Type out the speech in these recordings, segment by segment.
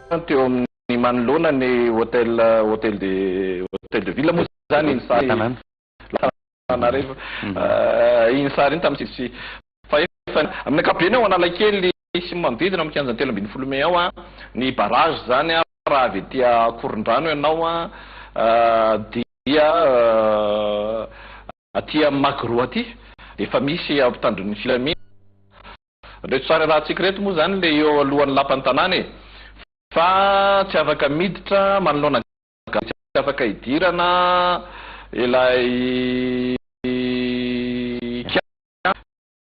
teo amin'ny manoloana ny hôtel hôtel de hôtel de ville moa zany iny sary Antananarivo iny sary iny tamin'ny 9. Amin'ny ankapobeny ao Analakely sy ny manodidina amin'ny kianjan'ny 13 mey ao ny barrage izany raha avy ety Ankorondrano ianao dia aty amin'ny Magro aty dia efa misy mpitandro ny filaminana. Ireto sary arahantsika ireto moa izany ilay eo alohan'ny lapan'ny tanàna e! Fa tsy afaka miditra manoloana tsy afaka hidirana ilay kianja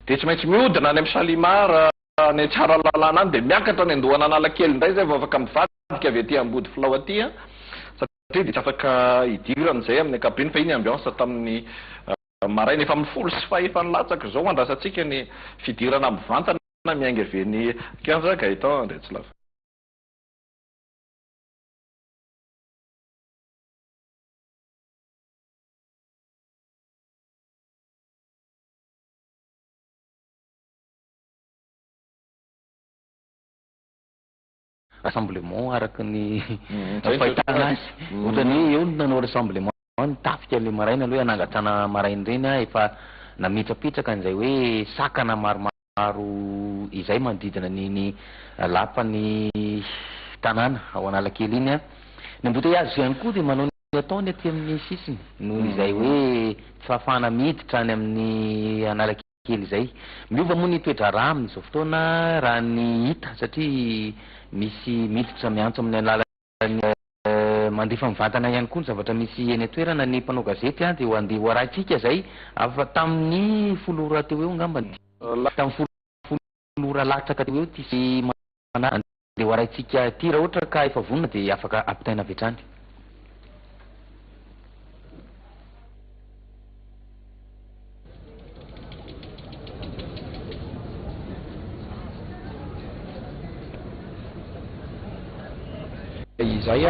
dia tsy maintsy mihodina any amin'ny Shalimar any Tsaralalàna any dia miakatra any Andohan'Analakely indray izay vao afaka mivadika avy aty Ambodifilao aty satria dia tsy afaka hidirana izay amin'ny ankapobeny fa iny ambiance tamin'ny maraina efa amin'ny 10:15 latsaka izao andrasantsika ny fidirana mivantana miainga avy eny kianja Gaëtan Andriatsilava. Rassemblement araka ny fahitana azy. Ohatran'ny hoe eo no nanao rassemblement ny tafika ilay maraina aloha hoe hanangatrana maraina ireny efa nametrapetraka an'izay hoe sakana maromaro izay manodidina an'iny lapan'ny tanàna ao Analakely iny. Ny embouteillage ihany koa dia manao ny ataony aty amin'ny sisiny noho izay hoe tsy fahafahana miditra any amin'ny Analakely. Kely izay. Miova moa ny toe-draharaha amin'izao fotoana raha ny hita satria misy miditra miantso amin'ny alalan'ny mandefa mivantana ihany koa ny zavatra misy eny an-toerana ny mpanao gazety dia ho andeha ho arahintsika izay afa tamin'ny 10 ora teo eo angamba tamin'ny 10 ora latsaka teo eo ity manaraka andeha ho arahintsika ity raha ohatra ka efa vonona dia afaka ampitaina avy hatrany. Izay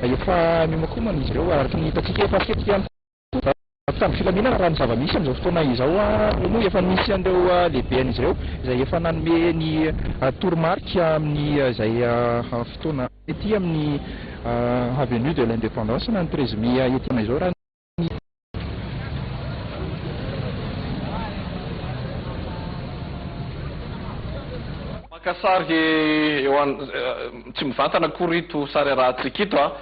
efa miomankomana izy ireo araka ny hitantsika efa fihetsika ihany koa mpitandro filaminana raha ny zava-misy amin'izao fotoana izao ireo moa efa nisy an'ireo lehiben'izy ireo izay efa nanome ny toromarika amin'izay fotoana ety amin'ny avenue de l'indépendance na ny 13 mai ety izao raha ny Maka sary eo an, tsy mivantana akory ito sary arahantsika ito an,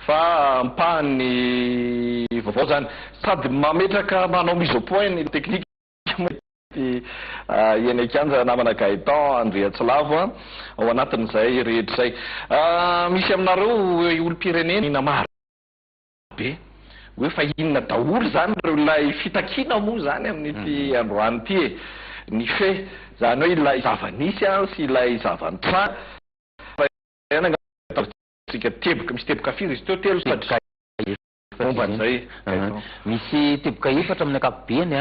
fa ampahan'ny vaovao zany. Sady mametraka manao mise au point ny teknika moa ity eny an-kianja namana Gaëtan Andriatsilavo an, ao anatin'izay rehetra izay. Misy aminareo olom-pirenena maro. be hoe fa inona daholo izany ireo ilay fitakiana moa izany amin'ity androany ity e! Ny fe, izany hoe ilay zava-nisy sy ilay zava-nitranga fa ihany angamba ataontsika teboka, misy teboka firy izy teo? Telo sa Teboka efatra momba izy iny. an'izay Gaëtan? Misy teboka efatra amin'ny ankapobeny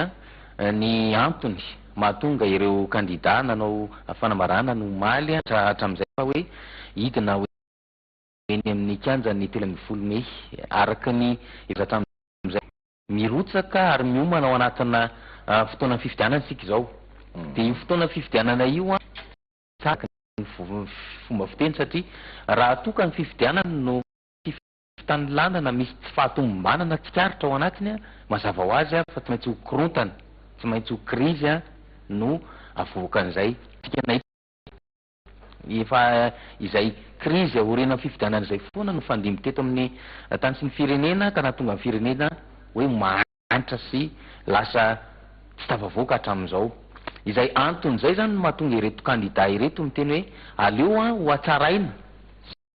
ny antony mahatonga ireo kandida nanao fanambarana ny omaly hatramin'izay fa hoe hidina ho eny amin'ny kianjan'ny 13 mey. Araka ny efa hatramin'izay, mirotsaka ary miomana ao anatina fotoanan'ny fifidianana isika izao. Dia io fotoana fifidianana io, tsy araka ny fomba fiteny satria raha toa ka ny fifidianana no fitanilana na misy tsy fahatomombanana tsikaritra ao anatiny, mazava ho azy fa tsy maintsy ho korontana, tsy maintsy ho krizy no avoakan'izay. Tsika nahita. Efa izay krizy aorianan'ny fifidianana izay foana no fandimby teto amin'ny tany sy ny firenena ka nahatonga ny firenena hoe mahantra sy lasa tsy tafavoaka hatramin'izao. Izay antony izay izany no mahatonga ireto kandida ireto miteny hoe aleo ho hatsaraina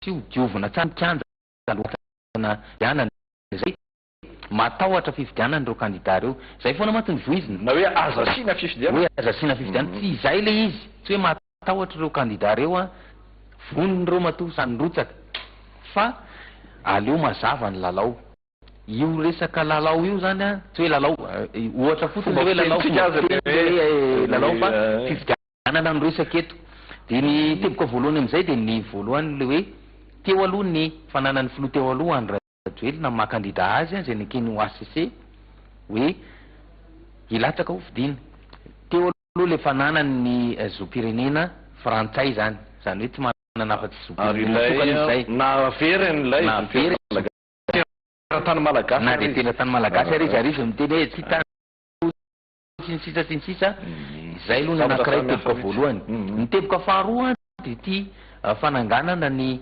sy ho diovina tsara ny kianja alohan'ny fifidianana izay Matahotra fifidianana ireo kandida ireo. Izay foana mantsy ny voizina. Na hoe aza asiana fifidianana. Hoe aza asiana fifidianana. Tsy izay ilay izy. Tsy hoe matahotra ireo kandida ireo an. Vonona ireo matoa samy nirotsaka. Fa aleo mazava ny lalao. Io resaka lalao io izany an, tsy hoe lalao, ohatra fotsiny ilay hoe lalao, fomba fiteny ilay hoe lalao fa fifidianana no resaka eto. Dia ny teboka voalohany amin'izay dia ny voalohany ilay hoe teo aloha ny fananan'ny filoha teo aloha Andry Rajoelina amin'ny maha kandida azy izay neken'ny HCC hoe hilatsaka ho fidiana. Teo aloha ilay fananany ny zom-pirenena frantsay izany, izany hoe tsy manana. manana afa-tsy Ary zom-pirenena ilay tokana izy izay. naveriny ilay Naveriny. zom-pirenena malagasy. Teratany malagasy Na ary dia izy. teratany malagasy ary izy, ary izy miteny hoe tsy tany sy ny sisa sy ny sisa. Izay aloha ny Zavatra anankiray samihafa teboka mihitsy. voalohany. Ny teboka faharoa dia ity fananganana ny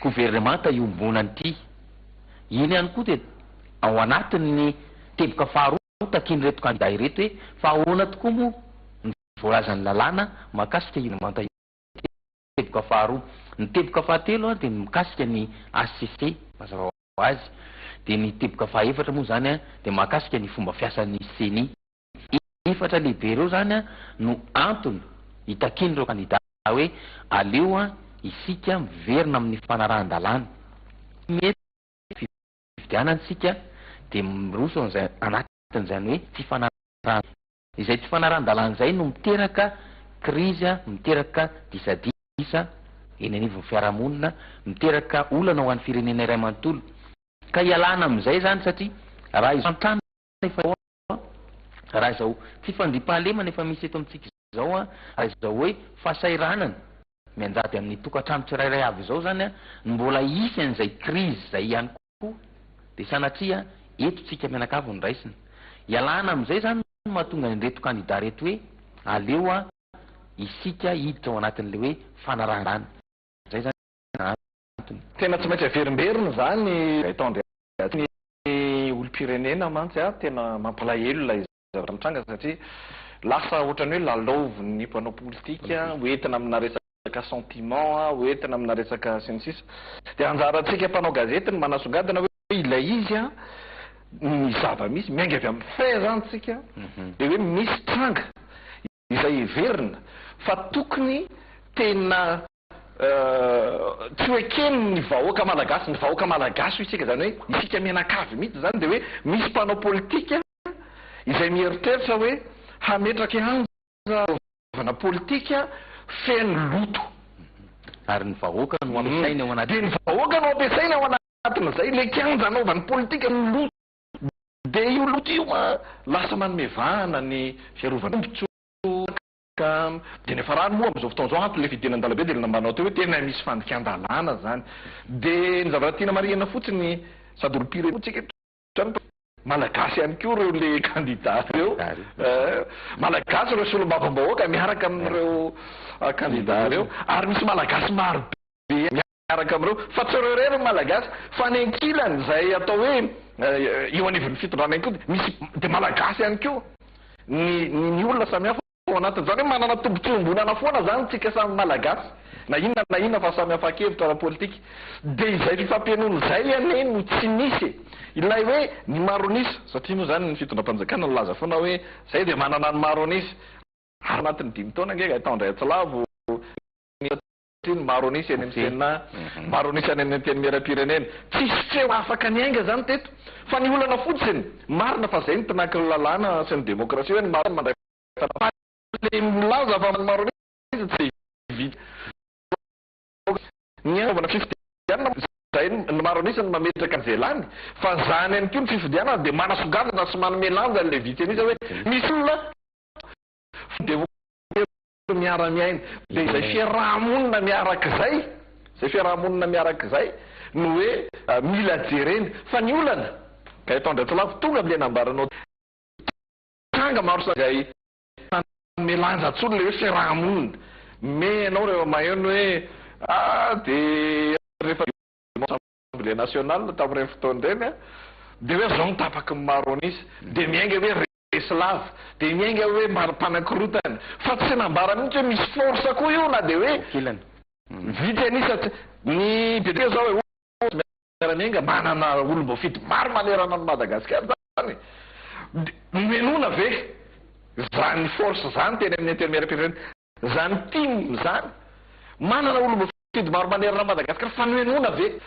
governemanta iombonana ity. Iny ihany koa dia ao anatin'ny teboka faharoa takian'ireto kandida ireto hoe fa ahoana tokoa moa ny voalazan'ny lalàna mahakasika io governemanta io. Teboka faharoa. Ny teboka fahatelo dia ny mikasika ny HCC, mazava ho azy. Dia ny teboka fahaefatra moa izany dia mahakasika ny fomba fiasan'ny Ceni. Efatra lehibe ireo izany no antony itakian'ireo kandida hoe aleo isika miverina amin'ny fanarahan-dalàna. Tsy mety fifidianana isika dia miroso amin'izay anatin'izany hoe tsy fanarahan-dalàna. Izay tsy fanarahan-dalàna izay no miteraka krizy, miteraka disadisa eny anivon'ny fiarahamonina, miteraka olana ho an'ny firenena iray manontolo. Ka ialana amin'izay izany satria raha izao fahantrana efa eo, raha izao tsy fandriampahalemana efa misy eto amintsika izao, raha izao hoe fahasahiranana mianjady amin'ny tokantrano tsirairay avy izao izany no mbola hisy an'izay krizy izay ihany koa dia sanatria eto tsika mianakavy no raisina. Ialana amin'izay izany no mahatonga an'ireto kandida ireto hoe aleo isika hiditra ao anatin'ilay hoe fanarahan-dalàna. Izay izany no antony. Tena tsy maintsy averimberina izany Gaëtan Andriatsy. Ny olom-pirenena mantsy tena mampalahelo ilay zavatra mitranga satria lasa ohatran'ny hoe lalaovin'ny mpanao politika hoentina amina resaka sentiment, hoentina amina resaka sy ny sisa. Dia anjarantsika mpanao gazety ny manasongadina hoe ilay izy ny zava-misy, miainga avy amin'ny fait izany tsika, dia hoe misy tranga izay heverina fa tokony tena Tsy ho ekeny ny vahoaka malagasy, ny vahoaka malagasy hoy isika, izany hoe isika mianakavy mihitsy izany dia hoe misy mpanao politika izay mieritreritra hoe hametraka kianja hanaovana politika feno loto. Ary ny vahoaka no ampiasainy ao anatin'izay. Dia ny vahoaka no ampiasainy ao anatin'izay, ilay kianja hanaovany politika no loto. Dia io loto io lasa manome vahana ny fiarovana tombontsoa. Ka dia niafarany moa amin'izao fotoana izao antony ilay fidinana an-dalambe dia nambaranao teo hoe tena misy fandikan-dalàna izany. Dia ny zavatra tiana marihina fotsiny sady olom-pirenena tsika eto izany Malagasy ihany koa ireo le kandida ireo. Malagasy ireo solombavambahoaka miaraka amin'ireo kandida ireo ary misy Malagasy maro be miaraka amin'ireo fa tsy ireo irery ny Malagasy fa ny ankilany izay atao hoe eo anivon'ny fitondrana ihany koa dia misy dia Malagasy ihany koa ny ny olona samihafa ao anatin'izany hoe manana tombontsoa iombonana foana izany tsika samy Malagasy na inona na inona fahasamihafan-kevitra ara-politika dia izay fifampihenoana izay anie no tsy misy e! Ilay hoe ny maro an'isa satria moa izany ny fitondram-panjakana nilaza foana hoe izay dia manana ny maro an'isa ary anatin'ny dimy taona ange Gaëtan Andriatsilavo ny Satria ny maro an'isa eny amin'ny Sénat, maro an'isa any amin'ny Antenimierampirenena. Tsisy feo afaka niainga izany teto. Fa ny olana fotsiny, marina fa izay ny pinaky ny lalàna sy ny demokrasia hoe ny maro no mandray fanapahan-kevitra. Fa ilay milaza fa ny maro an'isa tsy dia vitsy. Ny hanaovana fifidianana izay ny maro an'isa no mametraka an'izay lany. Fa izany ihany koa ny fifidianana dia manasongadina sy manome lanja an'ilay vitsy an'isa hoe misy olona fa Miara-miaina. Dia izay fiaraha-monina miaraka izay, izay fiaraha-monina miaraka izay no hoe mila jerena. Fa ny olana, Gaëtan Andriatsilavo, tonga amin'ilay nambaranao tranga maro samihafa izay manome lanja intsony ilay hoe fiaraha-monina. Mais ianao rehefa maheno hoe ah dia rehefa Assemblée nationale tamin'ireny fotoana ireny dia hoe izao no tapaky ny maro an'isa. Dia miainga hoe resy lava, dia miainga hoe mari-panakorotana. Fa tsy nambara mihitsy hoe misy force koa io na dia hoe vitsy an'isa tsy. Ny bebe izao e, ohatra miara-miainga manana olom-boafidy maro manerana an'i Madagasikara izany e. Dia nohenoina ve izany force izany teny amin'ny Antenimierampirenena? Izany tim izany manana olom-boafidy maro manerana an'i Madagasikara fa nohenoina ve?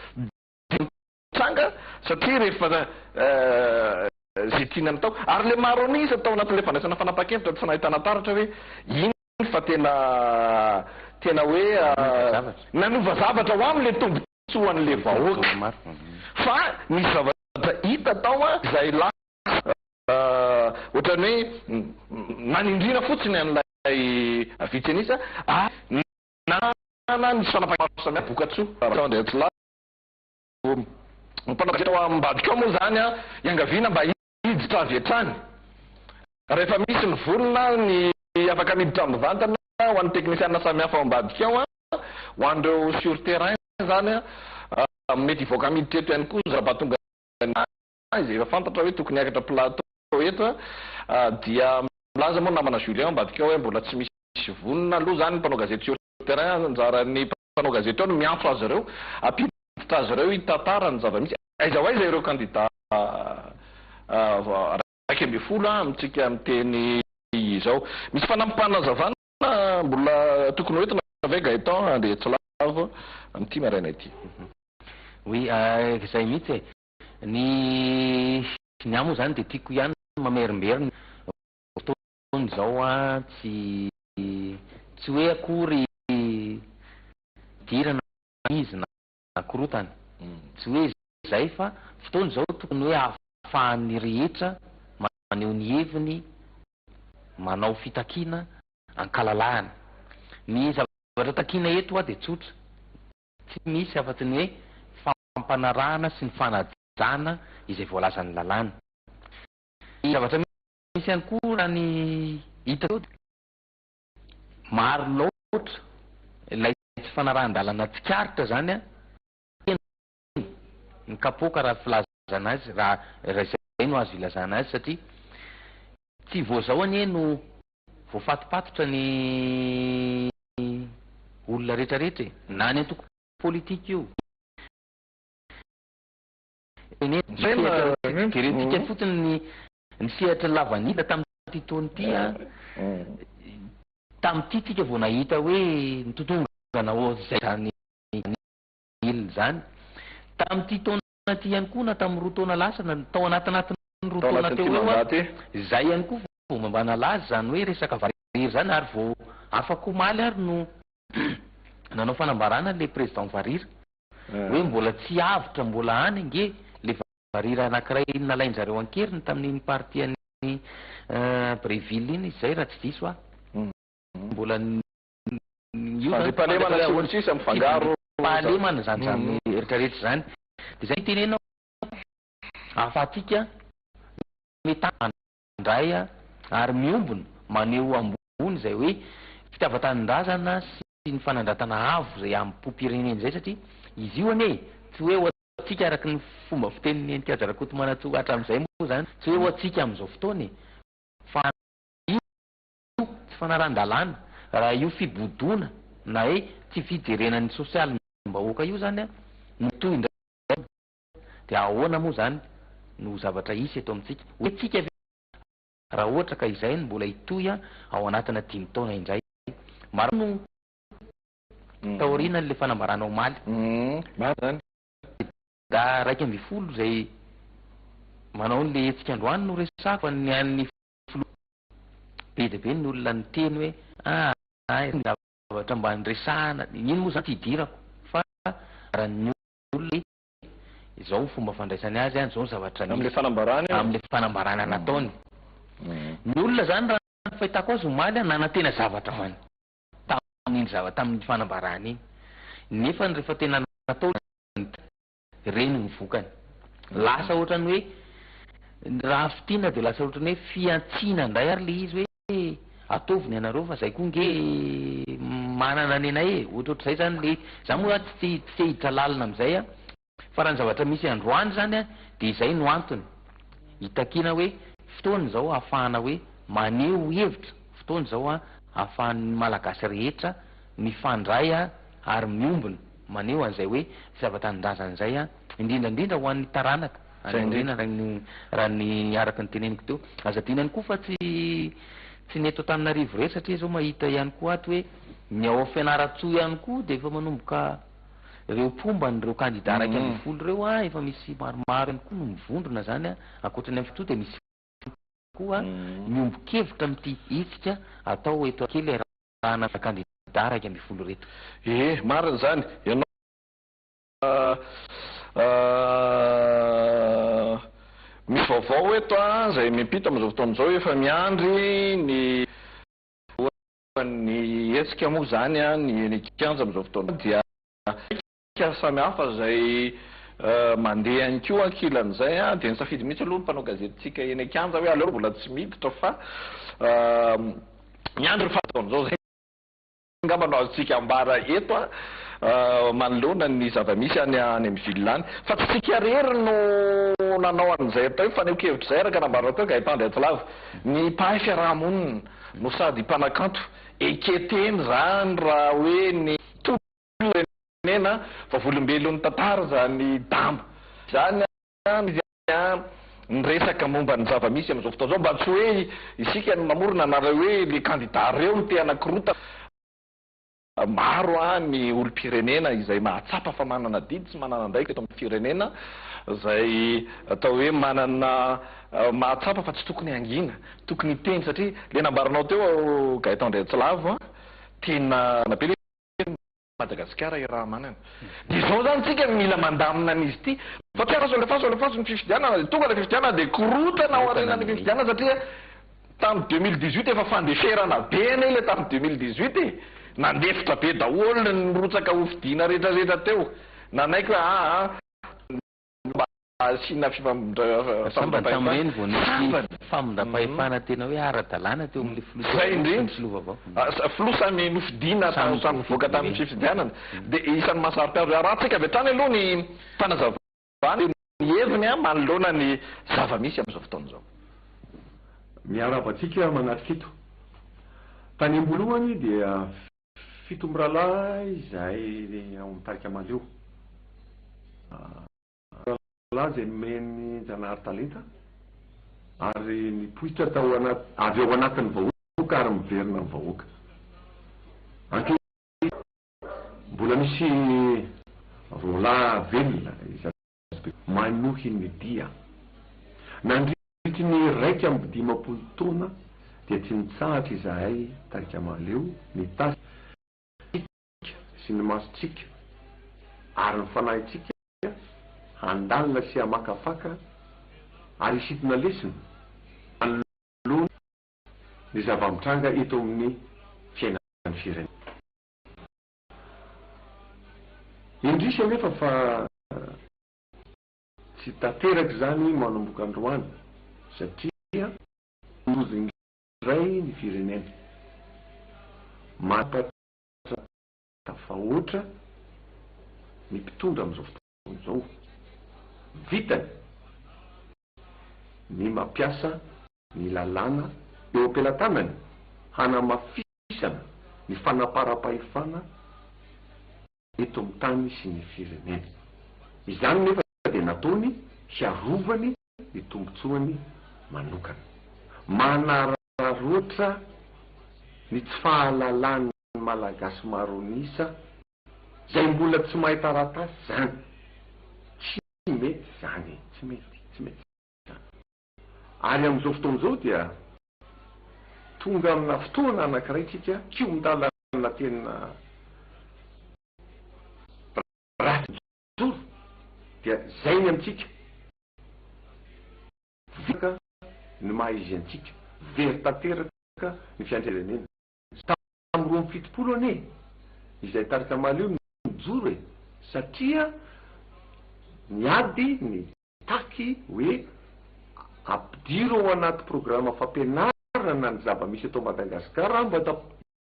Dia mitranga satria rehefa izay tiana natao ary ilay maro an'isa tao anatin'ilay fandraisana fanapahan-kevitra tsy nahitana taratra hoe iny fa tena tena hoe nanova zavatra ho amin'ilay tombontsoan'ilay vahoaka fa nisy zavatra hita tao izay lasa ohatran'ny hoe nanindriana fotsiny an'ilay vitsy an'isa ary na. Nisy fanapahan-kevitra maro samihafa vokatsoa tao Andriantsilavo. Ny mpanao gazety ao ambadika ao moa izany iangaviana mba hiditra avy hatrany rehefa misy ny vonona ny afaka miditra mivantana ho an'ny teknisiana samihafa ao ambadika ao, ho an'ireo sur terrain izany mety hivoaka miditra eto ihany koa zava-tonga izay efa fantatra hoe tokony hiakatra plateau eto dia milaza moa ny namana Julien ao ambadika ao hoe mbola tsy misy vonona aloha izany ny mpanao gazety sur terrain, anjaran'ny mpanao gazety ao no miantso azy ireo hampiditra azy ireo hitantara ny zava-misy. Aiza ho aiza ireo kandida 11 amintsika miteny izao? Misy fanampim-panazavana mbola tokony ho entina ve Gaëtan Andriantsilavo amin'ity maraina ity? Oui, izay mihitsy e. Ny ny ahy moa izany dia tiako ihany ny mamerimberina fotoana izao an, tsy tsy hoe akory idirana izy na korontana, tsy hoe izay fa fotoana izao tokony hoe ahafahan'ny rehetra maneho ny heviny, manao fitakiana ankalalahana. Ny zavatra takiana eto hoa dia tsotra, tsy misy afa-tsy ny hoe fampanarahana sy ny fanajana izay voalazan'ny lalàna. Ny zavatra misy ihany koa raha ny hita teo dia maro loatra ilay tsy fanarahan-dalana tsikaritra izany an, feno ny kapoaka raha filazana azy, raha izay no azo ilazana azy satria tsy vao izao anie no voafatopatotra ny olona rehetra rehetra e, na ny antoko politika io, Jerentsika fotsiny ny ny sehatry ny lavanila tamin'ity taona ity an, tamin'ity tsika vao nahita hoe nitotongana izay zany vanille izany. Tamin'ity taona ity ihany koa na tamin'ny 2 taona lasa na tao anatinatin'ny 2 taona teo eo an, izay ihany koa vao mba nalaza izany hoe resaka varira izany ary vao afak'omaly ary no nanao fanambarana ilay président varira hoe mbola tsy avotra mbola any ange le varira anakiray nalain-jareo an-keriny tamin'iny partie an'i Breville iny izy zay raha tsy diso aho. Mbola io zany tsy fantatra hoe ahoana. Sisa mifangaro. Fahalemana zany zany rehetra rehetra zany. De zay itenenao ahafahantsika mitandray ary miombona maneho ambony izay hoe fitiavan-tanindrazana sy ny fanandratana avo izay amim-pom-pirenena izay satria izy io anie tsy hoe ho antsika araka ny fomba fitenin'i Heninkaja Rakotomanantsoa hatramin'izay moa izany, tsy hoe ho antsika amin'izao fotoana e, fa io tsy fanarahan-dalàna, raha io fibodoana na hoe tsy fijerena ny sosialim-bahoaka io izany no mitohy indray dia ahoana moa izany no zavatra hisy eto amintsika? Ho hetsika ve raha ohatra ka izay no mbola hitohy ao anatina 5 taona indray? Maro no taorianan'ilay fanambarana omaly. Marina izany. Kandida 11 izay manao an'ilay hetsika androany no resahako fa ny an'ny filoha be dia be ny olona niteny hoe ah ny zavatra mba niresahana, iny moa izany tsy idirako fa raha ny olona hoe izao ny fomba fandraisany azy an, izao ny zavatra nisy. Amin'ilay fanambarana io. Amin'ilay fanambarana nataony. Ny olona izany raha ny fahitako azy omaly an, nanantena zavatra ho any. Tamin'iny zava, tamin'iny fanambarana iny. Nefa rehefa tena natao ireny ny vokany. Lasa ohatran'ny hoe, raha fintinina dia lasa ohatran'ny hoe fihantsiana indray ary ilay izy hoe ataovy ny anareo fa zay koa nge manana ny anay e, ohatrohatr'izay zany le, za moa zany tsy te hiditra lalina amin'izay an, fa raha ny zavatra misy androany zany an dia izay no antony hitakiana hoe fotoana izao ahafahana hoe maneho hevitra, fotoana izao an ahafahan'ny Malagasy rehetra mifandray ary miombona maneho an'izay hoe fitiavan-tanindrazana izay an, indrindra indrindra ho an'ny taranaka any aoriana raha ny raha ny araka ny teneniko teo. Aza adino ihany koa fa tsy tsy ny eto Antananarivo irery satria izao mahita ihany koa ato hoe ny ao Fianarantsoa ihany koa dia efa manomboka ireo mpomba an'ireo kandida 11 ireo an, efa misy maromaro ihany koa no mivondrona izany an, ankoatra ny any Fianarantsoa dia misy koa miombon-kevitra amin'ity hetsika atao eto kely iarahana kandida 11 ireto. Ee, marina izany. Ianao misy vaovao eto izay miampita amin'izao fotoana izao, efa miandry ny. Ny hetsika moa izany ny eny an-kianja amin'izao fotoana dia samy hafa izay mandeha ihany koa ankilan'izay dia nisafidy mihitsy aloha ny mpanao gazetintsika eny an-kianja hoe aleo mbola tsy miditra fa miandry ny fahatongan'izao izay angamba no azontsika ambara eto manoloana ny zava-misy any any amin'ny ville any. Fa tsy tsika irery no nanao an'izay atao hoe fanehoan-kevitra izay araka nambaranao teo Gaëtan Andriantsilavo. Ny mpahay fiaraha-monina no sady mpanakanto eketeny izany raha hoe ny tolom-pirenena vavolombelon'ny tantara izany dama izany izy niresaka momba ny zava-misy amin'izao fotoana izao mba tsy hoe isika no mamorona na ilay hoe le kandida reo no te hanakorotana. Maro ny olom-pirenena izay mahatsapa fa manana adidy sy manana andraikitra eto amin'ny firenena izay atao hoe manana mahatsapa fa tsy tokony hangina, tokony hiteny satria ilay nambaranao teo Gaëtan Andriantsilavo tena be ilay Madagasikara iaraha-manana. Dia izao izany tsika no mila mandamina an'izy ity fa tsy alefaso alefaso alefaso ny fifidianana dia tonga ilay fifidianana dia korontana ao aorianan'ny fifidianana satria Tamin'ny 2018 efa fandeferana be anie ilay tamin'ny 2018 e! Nandefitra be daholo ny nirotsaka ho fidiana rehetra rehetra teo. Nanaiky hoe aa mba asiana Sambany tamin'ireny vao nisy famindram-pahefana tena hoe ara-dalàna teo amin'ilay filoha Zay teo aloha sy ny indrindra. filoha vaovao. Filoha samy nofidiana Samy samy nivoaka voafidy tamin'ny ireny. fifidianana. Dia isan'ny mahasaro-piaro. Arahantsika avy hatrany aloha ny fanazavana ny heviny manoloana ny zava-misy amin'izao fotoana izao. Miarahaba antsika manatrika eto. Tany am-boalohany dia fito mirahalahy izahay ao amin'ny tarika Mahaleo. Mirahalahy izay nomen'i Janahary talenta ary nipoitra tao anaty, avy ao anatin'ny vahoaka ary miverina amin'ny vahoaka. Ankehitriny, mbola misy roalahy velona izay. Manohy ny dia. Nandritry ny 51 taona dia tsy nitsahatra izahay tarika Mahaleo nitasika sy ny masontsika ary ny fanahintsika handalina sy hamakafaka ary hisintona lesona manoloana ny zava-mitranga eto amin'ny fiainan'ny firenena. Indrisy anefa fa tsy tanteraka izany manomboka androany satria loza indray ny firenena. Mampatra tafahoatra ny mpitondra amin'izao fotoana izao. Vitany ny mampiasa ny lalàna eo am-pelatanany hanamafisana ny fanaparam-pahefana eto amin'ny tany sy ny firenena. Izany nefa dia nataony hiarovany ny tombontsoany manokana. Manararaotra ny tsy fahalalan'ny Malagasy maro an'isa izay mbola tsy mahay taratasy izany. Tsy mety izany e! Tsy mety, tsy mety izany. Ary amin'izao fotoana izao dia tonga amina fotoana anankiray tsika kihon-dalana tena ratsy mijoro dia izay ny amintsika, very ny maha izy antsika, very tanteraka ny fiandrianana. Tamin'ny 72 anie izay tarika Mahaleo no nijoro e, satria niady ny Taky hoe ampidiro ao anaty programa fampianarana ny zava-misy eto Madagasikara mba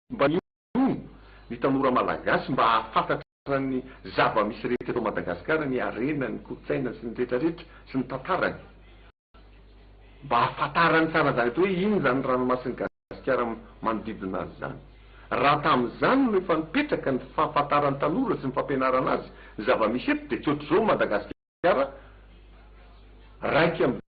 mba hiono ny tanora malagasy mba hahafantatra ny zava-misy rehetra eto Madagasikara, ny harena, ny kolontsaina sy ny rehetra rehetra sy ny tantarany. Mba hahafantarany tsara izany eto hoe inona izany ranomasin'i Gasikara manodidina azy izany. Raha tamin'izany no efa nipetraka ny fahafantaran'ny tanora sy ny fampianarana azy ny zava-misy eto dia tsy ohatr'izao Madagasikara 31.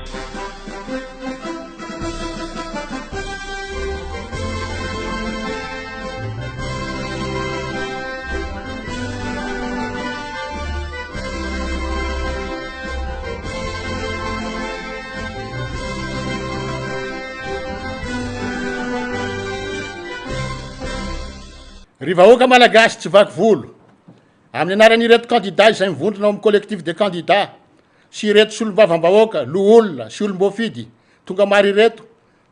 Ry vahoaka malagasy tsy vaky volo, amin'ny anaran'ireto kandida izay mivondrona ao amin'ny Collectif des candidats sy ireto solombavambahoaka, loholona sy olom-boafidy tonga maro ireto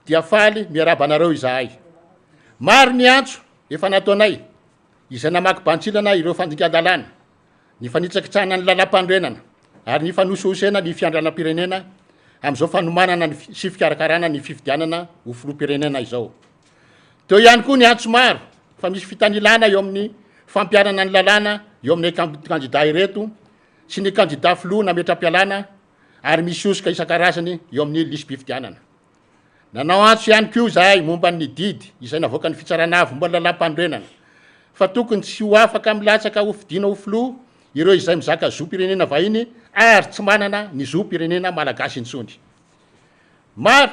dia faly miarahaba anareo izahay. Maro ny antso efa nataonay izay namaky bantsilana ireo fandikan-dalàna, ny fanitsakitsahana ny lalàmpanorenana ary ny fanosihosena ny fiandrianam-pirenena amin'izao fanomanana ny sy fikarakarana ny fifidianana ho filoham-pirenena izao. Teo ihany koa ny antso maro fa misy fitanilana eo amin'ny fampiharana ny lalàna eo amin'ireo kandida ireto sy ny kandida filoha nametra-pialana ary misy hosoka isan-karazany eo amin'ny lisi-pifidianana. Nanao antso ihany koa izahay momba ny didy izay navoakan'ny Fitsarana Avo momba ny Lalàmpanorenana fa tokony tsy ho afaka milatsaka ho fidiana ho filoha ireo izay mizaka zom-pirenena vahiny ary tsy manana ny zom-pirenena malagasy intsony. Maro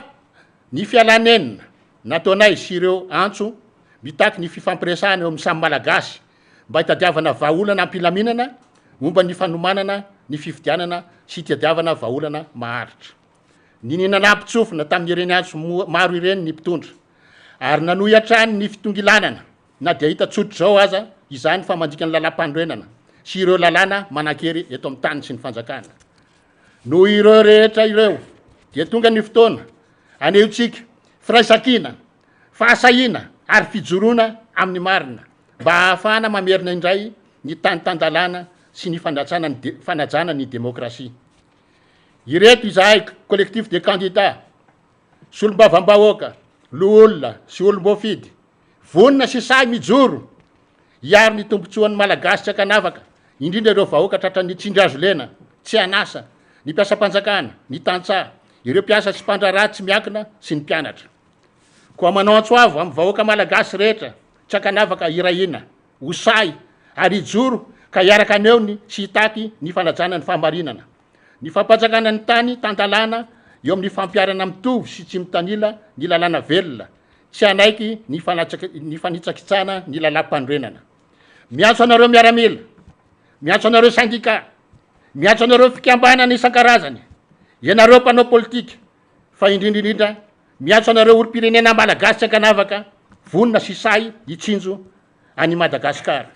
ny fialanenina nataonay sy ireo antso mitaky ny fifampiresahana eo amin'ny samy Malagasy mba hitadiavana vahaolana am-pilaminana momba ny fanomanana ny fifidianana sy hitadiavana vahaolana maharitra. Niniana nanampin-tsofina tamin'ireny antso maro ireny ny mpitondra, ary nanohy hatrany ny fitongilanana na dia hita tsotr'izao aza izany fa mandika ny lalàmpanorenana sy ireo lalàna manan-kery eto amin'ny tany sy ny fanjakana. Noho ireo rehetra ireo dia tonga ny fotoana anehontsika firaisankina, fahasahiana ary fijoroana amin'ny marina mba hahafahana mamerina indray ny tany tan-dalàna sy ny fanajana ny demokrasia. Ireto izahay Collectif des candidats, solombavambahoaka, loholona sy olom-boafidy, vonona sy sahy mijoro hiaro ny tombontsoan'ny Malagasy tsy ankanavaka, indrindra ireo vahoaka tratran'ny tsindry hazo lena, tsy an'asa, ny mpiasam-panjakana, ny tantsaha, ireo mpiasa sy mpandraharaha tsy miankina sy ny mpianatra. Koa manao antso avo amin'ny vahoaka Malagasy rehetra tsy ankanavaka hiray hina, ho sahy ary hijoro ka hiaraka haneho ny sy hitaky ny fanajana ny fahamarinana, ny fampanjakana ny tany tan-dalàna eo amin'ny fampiharana mitovy sy tsy mitanila ny lalàna velona, tsy hanaiky ny ny fanitsakitsahana ny lalàmpanorenana. Miantso anareo miaramila, miantso anareo sendika, miantso anareo fikambanana isan-karazany, ianareo mpanao politika, fa indrindra indrindra miantso anareo olom-pirenena malagasy tsy ankanavaka, vonona sy sahy hitsinjo an'i Madagasikara.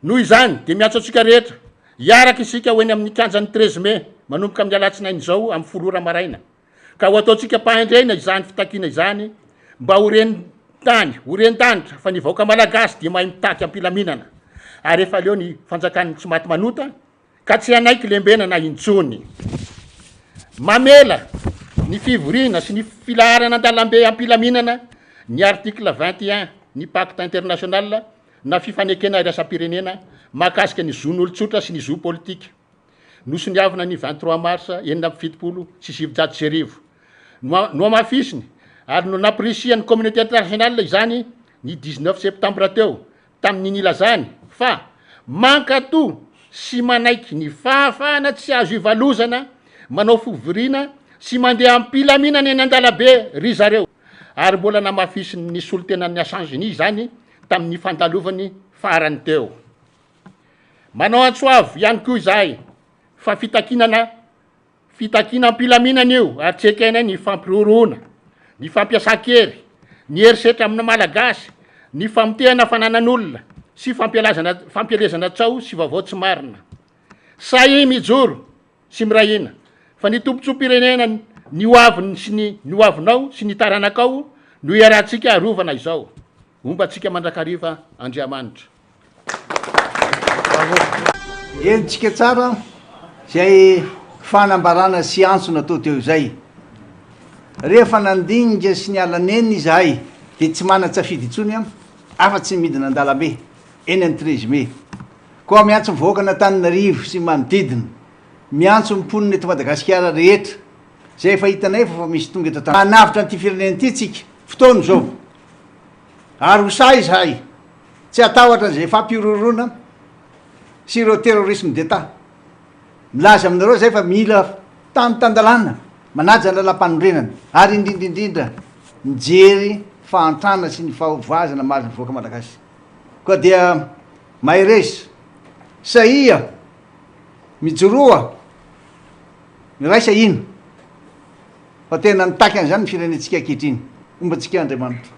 Noho izany dia miantso antsika rehetra hiaraka isika ho eny amin'ny kianjan'ny treize mai manomboka amin'ny alatsinainy izao amin'ny folo ora maraina ka ho ataontsika am-pahendrena izany fitakiana izany mba ho ren-tany, ho ren-danitra fa ny vahoaka malagasy dia mahay mitaky am-pilaminana ary efa leo ny fanjakan'ny tsy maty manota ka tsy hanaiky lembenana intsony. Mamela ny fivoriana sy ny filaharana an-dalambe am-pilaminana ny article 21 ny Pacte international na fifanekena iraisam-pirenena mahakasika ny zon'olon-tsotra sy ny zo politika nosoniavina ny 23 mars 1976. Nohamafisiny ary namporisihan'ny communauté internationale izany ny 19 septembre teo tamin'ny nilazany fa mankatò sy manaiky ny fahafahana tsy azo ivalozana manao fivoriana sy mandeha am-pilaminana eny an-dalabe ry zareo, ary mbola namafisin'ny solontenan'ny Nations Unies izany tamin'ny fandalovany farany teo. Manao antso avo ihany koa izahay fa fitakinana Fitakiana am-pilaminana io ary tsy ekenay ny fampihorohoroana, ny fampiasan-kery, ny herisetra amin'ny Malagasy, ny famotehana fananan'olona sy fampialazana fampielezana tsaho sy vaovao tsy marina. Sahia mijoro sy miray hina fa ny tombontsoam-pirenena, ny ho aviny sy ny ny ho avinao sy ny taranakao no iarahantsika arovana izao. Homba antsika mandrakariva Andriamanitra. Henontsika tsara izay fanambarana sy antso natao teo izay. Rehefa nandinika sy niala nenina izahay dia tsy manan-tsafidy intsony afa-tsy ny midina an-dalambe eny amin'ny treize mai. Koa miantso ny vahoakan'Antananarivo sy ny manodidina, miantso ny mponina eto Madagasikara rehetra izay efa hitanay fa efa misy tonga eto an-tanàna. Hanavotra an'ity firenena ity tsika. Fotoana izao. Ary ho sahy izahay tsy hatahotra an'izay fampihorohoroana sy ireo terrorisme d'Etat. Milaza aminareo izay fa mila tany tan-dalàna. manaja ny lalàmpanorenana ary indrindra indrindra mijery fahantrana sy ny fahovoazana mahazo ny vahoaka malagasy. Koa dia mahereza, sahia, mijoroa, miraisa hina fa tena mitaky an'izany ny firenentsika ankehitriny. Homba antsika Andriamanitra.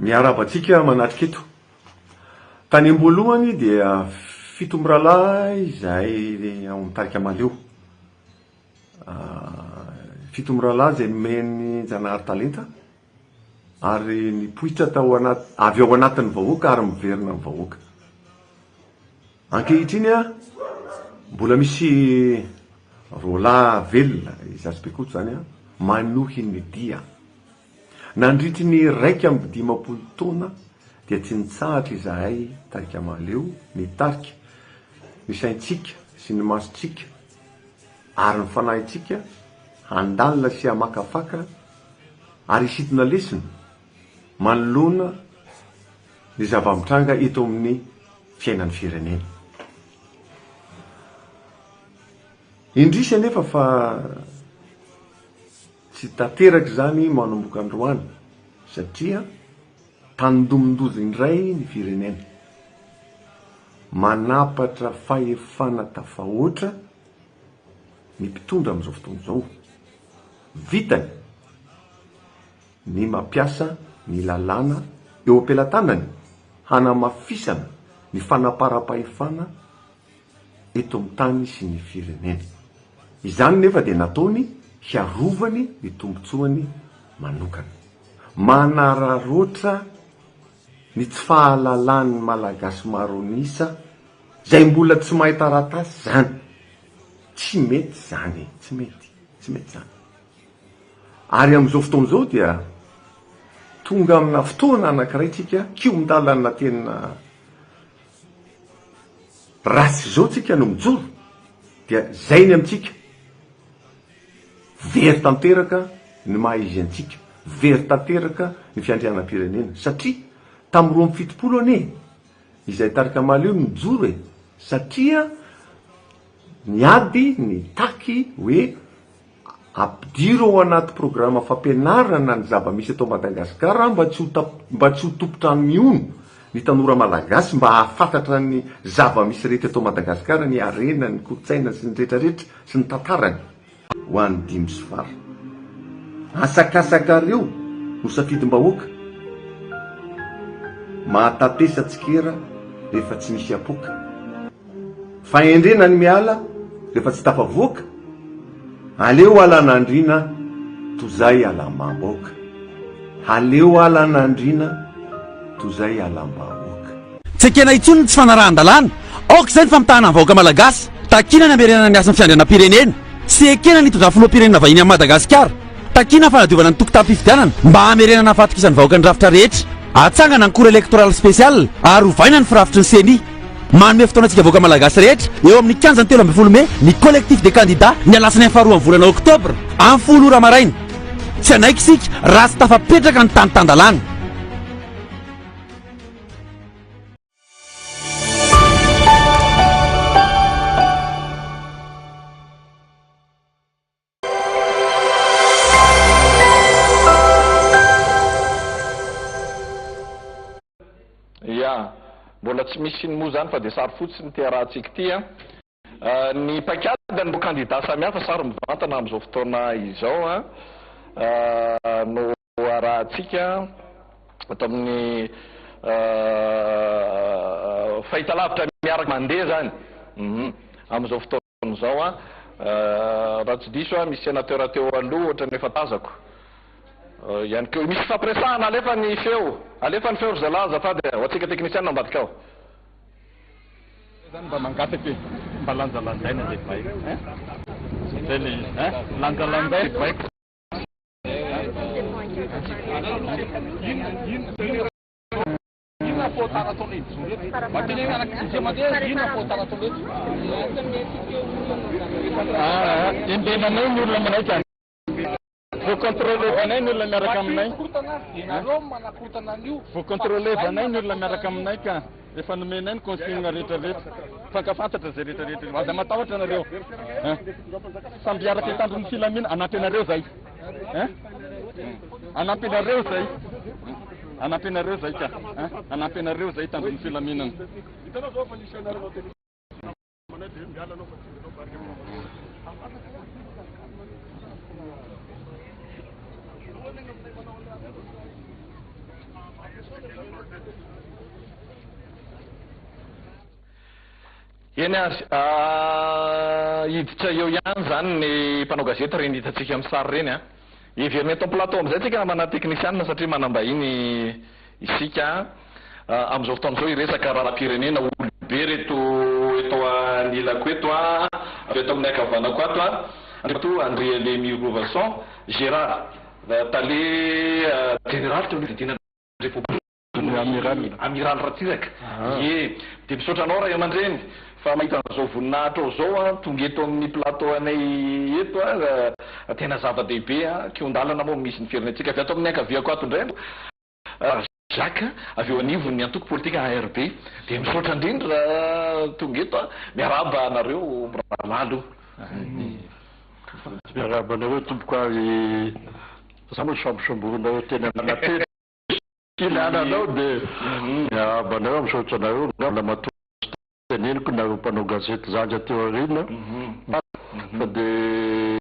Miarahaba antsika manatrika eto. Tany am-boalohany dia fito mirahalahy izahay ao amin'ny tarika Mahaleo. Fito mirahalahy izay nomen'i Janahary talenta ary nipoitra tao anaty, avy ao anatin'ny vahoaka ary miverina amin'ny vahoaka. Ankehitriny, mbola misy roalahy velona, izaho sy Bekoto izany, manohy ny dia. Nandritry ny 51 taona dia tsy nitsahatra izahay tarika Mahaleo nitarika ny saintsika sy ny masontsika ary ny fanahintsika handalina sy hamakafaka ary hisintona lesona manoloana ny zava-mitranga eto amin'ny fiainan'ny firenena. Indrisy anefa fa tsy tanteraka izany manomboka androany satria tandindomin-doza indray ny firenena. Manapatra fahefana tafahoatra ny mpitondra amin'izao fotoana izao. Vitany ny mampiasa ny lalàna eo am-pelatanany hanamafisana ny fanaparam-pahefana eto amin'ny tany sy ny firenena. Izany nefa dia nataony hiarovany ny tombontsoany manokana. Manararaotra ny tsy fahalalan'ny Malagasy maro an'isa izay mbola tsy mahay taratasy izany. Tsy mety izany e, tsy mety, tsy mety izany. Ary amin'izao fotoana izao dia tonga amina fotoana anankiray tsika, kihon-dalana tena ratsy izao tsika no mijoro, dia izay ny amintsika, very tanteraka ny maha izy antsika, very tanteraka ny fiandrianam-pirenena, satria tamin'ny 72 anie izay tarika Mahaleo no nijoro e, satria niady nitaky hoe Ampidiro ao anaty programa fampianarana ny zava-misy eto Madagasikara mba tsy ho mba tsy ho tompon-trano mihono ny tanora malagasy mba hahafantatra ny zava-misy rehetra eto Madagasikara, ny harena, ny kolontsaina sy ny rehetrarehetra sy ny tantarany. Ho an'ny dimby sy fara. Asakasakareo no safidim-bahoaka. Mahatatesa tsikera rehefa tsy misy apoaka. Fahendrena ny miala rehefa tsy tafavoaka, aleo alan'andriana tozay alam-bahoaka, aleo alan'andriana tozay alam-bahoaka. Tsy ekena intsony ny tsy fanarahan-dalàna. Aoka izay ny famitahana ny vahoaka malagasy. Takiana ny hamerenana ny hasin'ny fiandrianam-pirenena. Tsy ekena ny hitondran'ny filoham-pirenena vahiny an'i Madagasikara. Takiana ny fanadiovana ny tokotanim-pifidianana mba hamerenana ny fahatokisan'ny vahoaka ny rafitra rehetra. Atsangana ny cour électorale spéciale ary ovaina ny firafitry ny ceni. Manome fotoana antsika vahoaka malagasy rehetra eo amin'ny kianjan'ny 13 mey ny collectif des candidats ny alatsinainy faharoan'ny volana oktobra amin'ny 10 ora maraina. Tsy hanaiky isika raha tsy tafapetraka ny tany tan-dalàna. Ya, mbola tsy misy iny moa zany fa dia sary fotsiny ity arahantsika ity an. Ny paikadin'ireo kandida samihafa sary mivantana amin'izao fotoana izao an no arahantsika ato amin'ny fahitalavitra miaraka mandeha zany amin'izao fotoana izao an, raha tsy diso aho misy sénateur teo aloha ohatran'ny efa tazako ihany koa. Misy fifampiresahana, alefa ny feo, alefa ny feo ry zalahy azafady e, ho antsika teknisiana ambadika ao. Zany mba mangataka e, mba lanjalanjaina le baiko hein, zay le izy hein, lanjalanjaina le baiko. Inona fahotana ataonay mijoro eto? Mba teneno anak'izay mandeha inona fahotana ataonay eto? Ah, embenanay ny olona manaiky any. Voacontrôlevanay ny olona miaraka aminay. Ianareo manakorontana an'io. Voacontrôlevanay ny olona miaraka aminay ka. Efa nomenay ny consigne rehetra rehetra. Fankafantatra izay rehetra rehetra. Aza matahotra nareo. Samby hiaraka hitandro ny filamina. Hanampy anareo zay. Hanampy anareo zay. Hanampy anareo zay ka. Hanampy anareo zay hitandro ny filaminana. Eny ary, hiditra eo ihany izany ny mpanao gazety ireny hitantsika amin'ny sary ireny an. Heverina eto am-plateau amin'izay tsika namana teknisianina satria manam-bahiny isika amin'izao fotoana izao hiresaka raharaham-pirenena olobe ireto eto anilako eto an, avy eto amin'ny ankavanako ato an, Andriamatoa Andrialemirovason Gérard, tale jeneraly teo anivon'ny Repoblika. Ny Amiral. Amiral Ratsiraka. Ie. Dia misaotra anao ray aman-dreny fa mahita an'izao voninahitrao izao an, tonga eto amin'ny plateau anay eto an, tena zava-dehibe an, kihon-dalana moa misy ny firenentsika. Avy ato amin'ny ankaviako ato indray Jacques, avy eo anivon'ny antoko politika ARB. Dia misaotra indrindra tonga eto an, miarahaba anareo mirahalahy aloha. Miarahaba anareo tompoko ary za moa sambosamborinareo teny Analakely. Ilana anao dia miarahaba anareo, misaotra anareo angamba matoa tsy teneniko nareo mpanao gazety zandry aty aoriana fa dia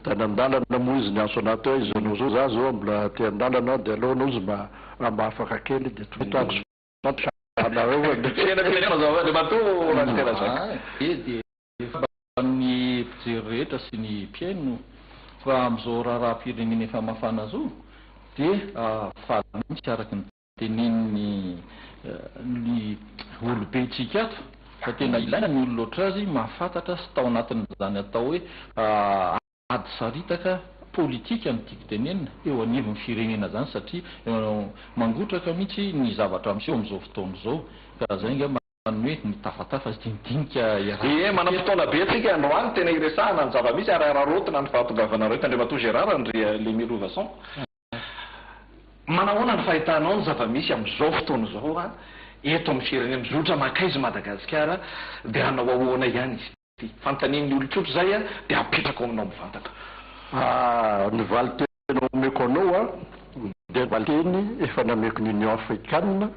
tany an-dalana moa izy niantso anah teo hoe izy anao zao za zao mbola aty an-dalana aho dia aleo anao izy mba raha mba afaka kely dia tonga eto aho anareo. Fiainam-pirenena mazava Andriamatoa Ralitera Jacques. Ny mpijery rehetra sy ny mpihaino fa amin'izao raharaham-pirenena efa mafana izao dia faly mihitsy araka ny tenenin'ny ny olobentsika ato fa tena ilaina ny olona ohatr'azy mahafantatra sy tao anatin'izany atao hoe ady saritaka politika no tiako tenenina eo anivon'ny firenena izany satria mangotraka mihitsy ny zavatra miseho amin'izao fotoana izao ka izay angamba ny hoe mitafatafa sy dinidinika iarahana. Ie, manam-potoana be tsika androany tena hiresahana ny zava-misy ary araraotina ny fahatongavanareo eto Andriamatoa Gérard Andrialemirovason. Manahoana ny fahitanao ny zava-misy amin'izao fotoana izao eto amin'ny firenena? Mizotra mankaiza i Madagasikara dia hanao ahoana ihany izy ity? Fanontanian'ny olon-tsotra izay dia apetrako aminao mivantana. Ny valin-teny omeko anao dia valin-teny efa nameko ny Union Africaine,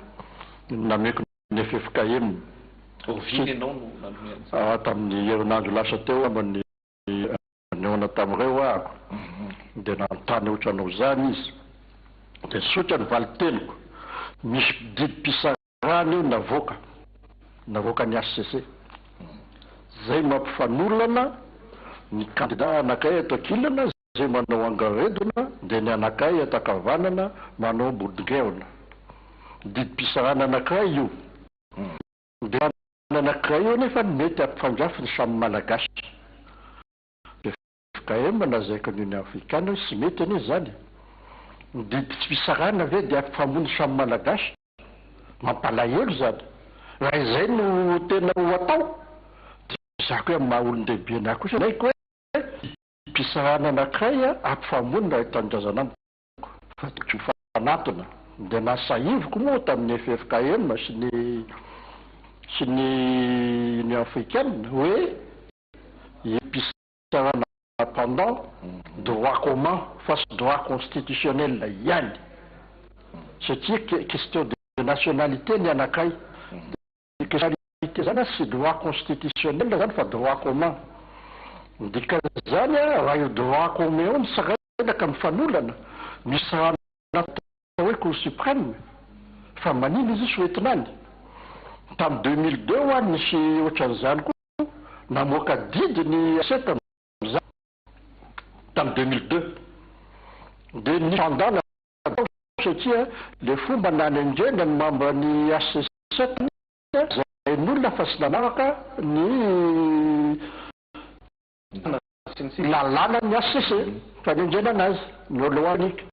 nameko ny ffkm. Oviana ianao no nanome an'izany? Tamin'ny herinandro lasa teo angamba ny nihaona tamin'ireo ahako dia nanontany ohatranao izany izy. Dia tsotra ny valin-teniko, misy didim-pisarahana io navoaka, navoakan'ny hcc, izay mampifanolana ny kandida anankiray eto ankilana izay manao angaredona dia ny anankiray eto ankavanana manao bodongerona. Didim-pisarahana anankiray io. Dia anankiray io anefa no mety hampifandrafy ny samy Malagasy. Ffkm lazaiko ny Union Afrikana hoe tsy mety anie izany e. Ny didim-pisarahana ve dia hampifamono ny samy Malagasy? Mampalahelo izany. Raha izay no tena ho atao dia izaho koa amin'ny maha olon-dehibe anah kosa manaiky hoe didim-pisarahana anankiray hampifamono ny iray tanindrazana amiko. Fa tsy ho fanatona. Dia nasahiviko moa tamin'ny ffkm sy ny sy ny Union Africaine hoe Episarana pendant droit commun fa tsy droit constitutionnel ihany satria question de nationalité ny anakay. Nationalité zany tsy droit constitutionnel zany fa droit commun. Ny dikan'izany raha io droit commun io no tsaraina ka mifanolana, misy raha atao hoe cour supreme fa manina izy io tsy hoentina any? Tamin'ny 2002 hoa nisy ohatran'izany koa namoaka didy ny HCC tamin'izany tamin'ny 2002 dia nisy fandana Atao satria le fomba nanendrena ny membre ny HCC zay n'olona fa tsy nanaraka ny lalàna ny HCC fanendrena anazy ny loi organique.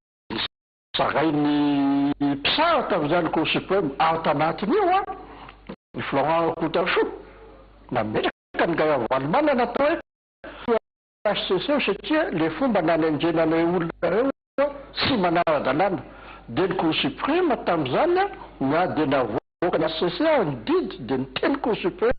Tsarain'ny mpisara tamin'izany Cour Suprême ary tanatin'io an, i Florent Rakotoarisoa nametraka an'i Guy Ravalomanana atao hoe HCC io satria le fomba nanendrena an'ireo olona ireo tsy manara-dalàna. Dia ny Cour Suprême tamin'izany na dia navoakan'ny HCC ary ny didy dia niteny Cour Suprême.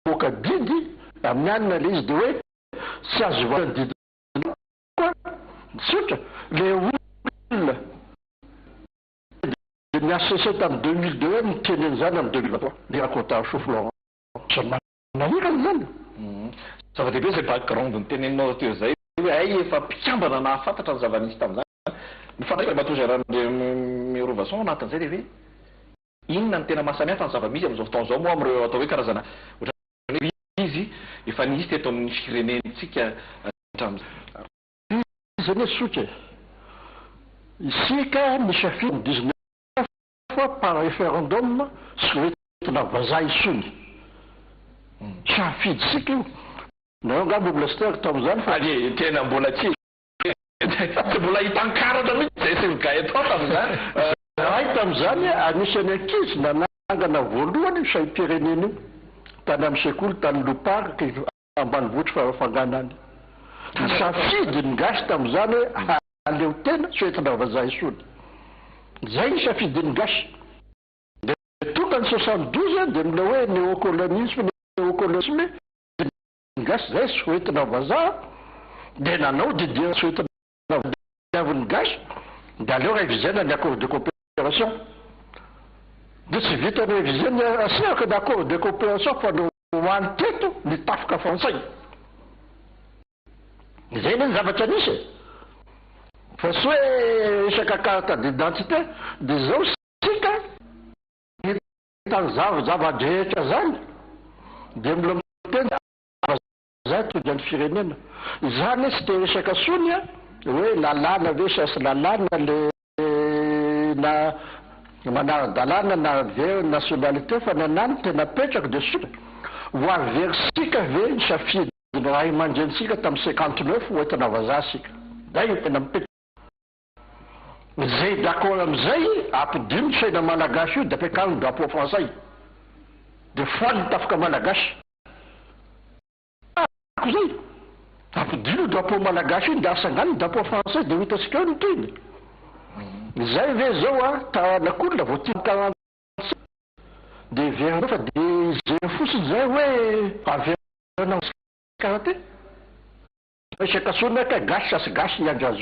Mamoaka didy amin'ny alina ilay izy dia hoe tsy azo ivoahana ny didinao koa, tsotra, ilay olona dia ny HCC tamin'ny 2002 hoe niteny an'izany amin'ny 2023, ny Rakotoarisoa Florent. Manahirana izany. Zava-dehibe izay background noteneninao teo izay hoe hay efa mpikambana nahafantatra ny zava-nisy tamin'izany. Ny fanontaniako Andriamatoa Gérard Andriamirovason ao anatin'izay dia hoe inona no tena mahasamihafa ny zava-misy amin'izao fotoana izao moa amin'ireo atao hoe karazana ohatran'ny hoe krizy efa nisy teto amin'ny firenentsika hatramin'izay. Krizy anie tsotra e. Isika nisafidy ny 19 fa par référendum tsy ho entina vazaha intsony. Safidintsika io. Nareo angamba mbola tsy teraka tamin'izany fa. Ary tena mbola tsy tsy mbola hitan-karatra mihitsy izay sy ny Gaëtan tamin'izany. Izahay tamin'izany anisan'ny ankizy nanangana voalohany io saim-pirenena io tany amin'ny sekoly tany Loparc ambanivohitr'i Farafangana any. Safidy ny gasy tamin'izany hoe aleo tena tsy ho entina vazaha intsony. Izay ny safidin'ny gasy. Dia tonga ny 72 dia mbola hoe néocolonialisme néocolonialisme dia ny gasy izay tsy ho entina vazaha dia nanao didier tsy ho entina Tadiavin'ny gasy dia aleo réviser-na ny accord de coopération. Dia tsy vitan'ny réviser-ny asehaka ny accord de coopération fa noroahiny teto ny tafika frantsay. Izay anie ny zavatra nisy e. Fa tsy hoe resaka carte d'identité dia izao isika hitan'ny zava-drehetra izany dia mbola miteny Za tody any firenena. Za anie tsy te hiresaka tsony a, hoe lalàna ve sa tsy lalàna le na manara-dalàna na very nationalité fa ny anah ny tena apetrako de tsotra, ho averintsika ve ny safidin'ny ray aman-drenintsika tamin'ny 59 ho entina vazaha sika? Zay no tena mipetraka. Zay d'accord amizay ampidino ny saina malagasy io de ampiakaro ny drapeau frantsay de faly ny tafika malagasy. Ako zay! Ampidino io drapeau malagasy io dia asangano ny drapeau français dia ho hitantsika eo ny tohiny. Izay ve zao a taranak'olona vao tia 45 dia heverinareo fa dia hijery fotsiny zay hoe averina karate? Resaka sonia kay gasy sa tsy gasy i Andry Rajoelina.